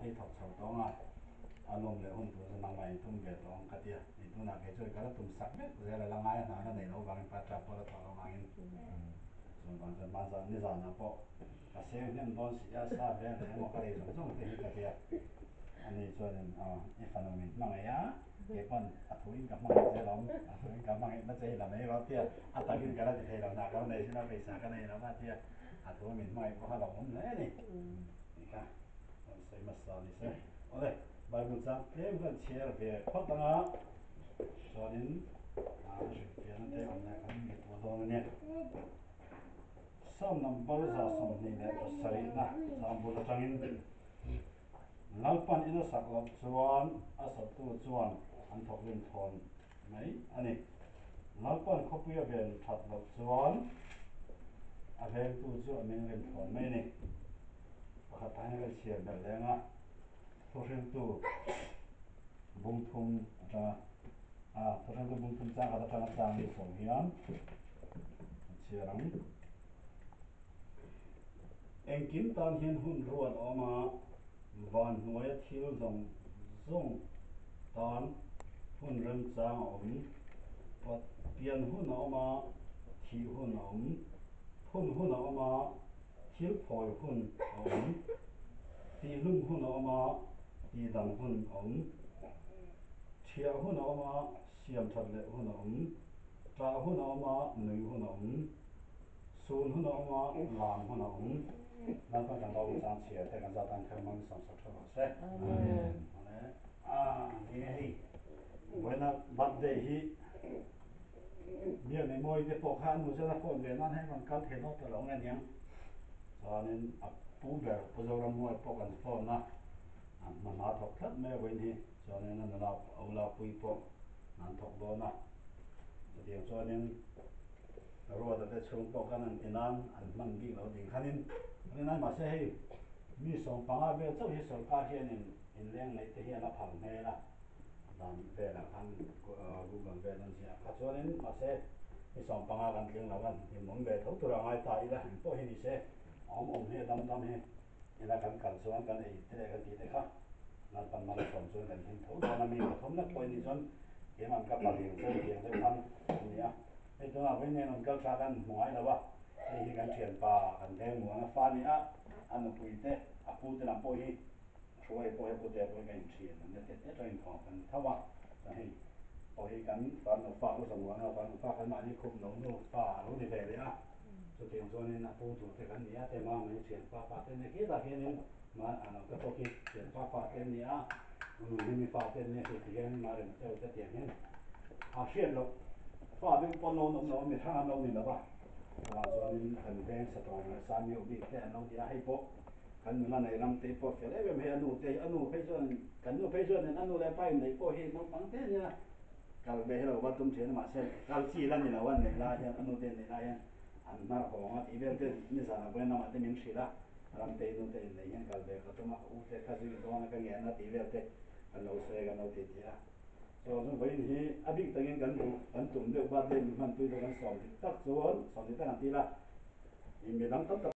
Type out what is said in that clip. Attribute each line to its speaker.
Speaker 1: te hi thawk chho tawng a, a lawm leh hun tur chu nangmah in tum ve tawh ang ka ti a, ni tunah kei chuan ka la tum sak vek zel a la ngai a hna la neih loh vangin part time pawh la thawh loh vangin chuan vang chuan hmanzan nizanah pawh ka seng hnem dawn si a, sa vel leh emaw ka lei zawng zawng te hi ka ti a, ani chuanin aw i fanu min hmangaih a, kei pawn a thuin ka hmangaih che lawm, a thuin ka hmangaih na che hi la mai rawh tia a takin ka la ti thei lo hna ka la nei sin a pawisa ka nei lo va tia a thu min hmangaih pawh kha lo awm hle a ni tih kha rawn sawi hmasa ni se. Awle, Bible chang tlem khan chhiar ve phawt anga chuanin a hrilhfiahna te awm leh kan ngaihtuah dawn a nia. Psalm number 127 na chang bul atangin Lalpan in a sak loh chuan a satu chuan an thawk rim thawn mai a ni. Lalpan khawpui a ven that loh chuan a vengtu chu a meng rim thawn mai a ni. Pakhat tah hian kan chhiar belh leng a, thuhriltu bungthum atanga a thuhriltu bungthum chang khat atanga chang ni sawm hian a chhiar ang. Engkim tan hian hun ruat a awm a, van hnuaia thil zawng zawng tan hun remchang a awm. Pian hun a awm a, thih hun a awm, phun hun a awm a, thil phawi hun a awm, tihlum hun a awm a, tihdang hun a awm, thiah hun a awm a, siam that leh hun a awm, ṭah hun a awm a, nui hun a awm, sun hun a awm a, lam hun a awm. Lalpan kan Bible chang chhiar te kan zat an kher hmang sawm sak ṭha rawh se. Amen. Ah, ni hei. Vawiina birthday hi Biak Nei Mawi te pawh kha an nu chuan a phone ve nan hei rawn kal thei dawt ta lo nge niang. Chuanin a pu ber Pu Zorammuai pawh kan phone a, a hna thawk tlat mai a vawiin hi. Chuanin a nula a ula pui pawh an thawk dawn a. Chutiang chuanin Ruata te chhung pawh khan an ti nan an hman bik lo ding khanin rinai mahse hei mi 15 vel chauh hi sorkar hianin inleng neih te hian a phal hmel a. Dan velah khan Google vel an ziah kha chuanin mahse mi 15 kan tling lo a, hlimawm ve tho tur a ngai ta ila engpawh hi ni se awm awm hi a dam dam hi ila kan kal chuan kan ei te leh kan tih te kha Lalpan mal a sawm chuan kan hlim tho dawn a, mi pathum lek pawh in ni chuan keimah ka paliang chuan tiang deuh khan a ni a, hei tunah vawiin hian rawn kal tha kan hmu ngai lo a, hei hi kan thianpa kan veng muan a fa a ni a, a nupui te a pu te lam pawh hi Hruai pawh hi pute pawh hi ka inthian an la tete tawh inkhawm kan ni tho a, chuan hei pawh hi kan farnu fa u Zamuana farnu fa kan mahni khup no nu fa a lo ni ve leh a, chutiang chuanin a pu tur te kan ni a, te mama hi thianpa fa te nia khiatah khianin ma a no te pawh khi thianpa fa te an ni a, nu hi mi fa te an nia hei ti hian ma rem cheu te tiang hian a hriat loh fa deuh pawn lo an awm lo a, mi hrang an lo ni lo va, chuvang chuanin kan veng satawm leh samiuh bik te an lo ni a, hei pawh. Kan nula nei ram te pawh fel em em hei a nu te hi a nu phei chuan kan nu phei chuan a nu leh pa in neih pawh hi naupang te ania kal ve hi lo va tum thin a mahse kal chi la ni lo a neih lai hian a nu te in neih lai hian an hnar hawng a tih vel te nizan ah vawiin lamah te min hrilh a ram te nu te in neih hian kal ve ka tum a ka u te ka zui dawn a ka ngen a tih vel te kan lo sawi a kan lo ti ti a chuan chu vawiin hi a bik takin kan duh kan tum deuh birthday min hmanpui chu kan sawm dik tak chuan sawm dik tak an ti la midang tam tak.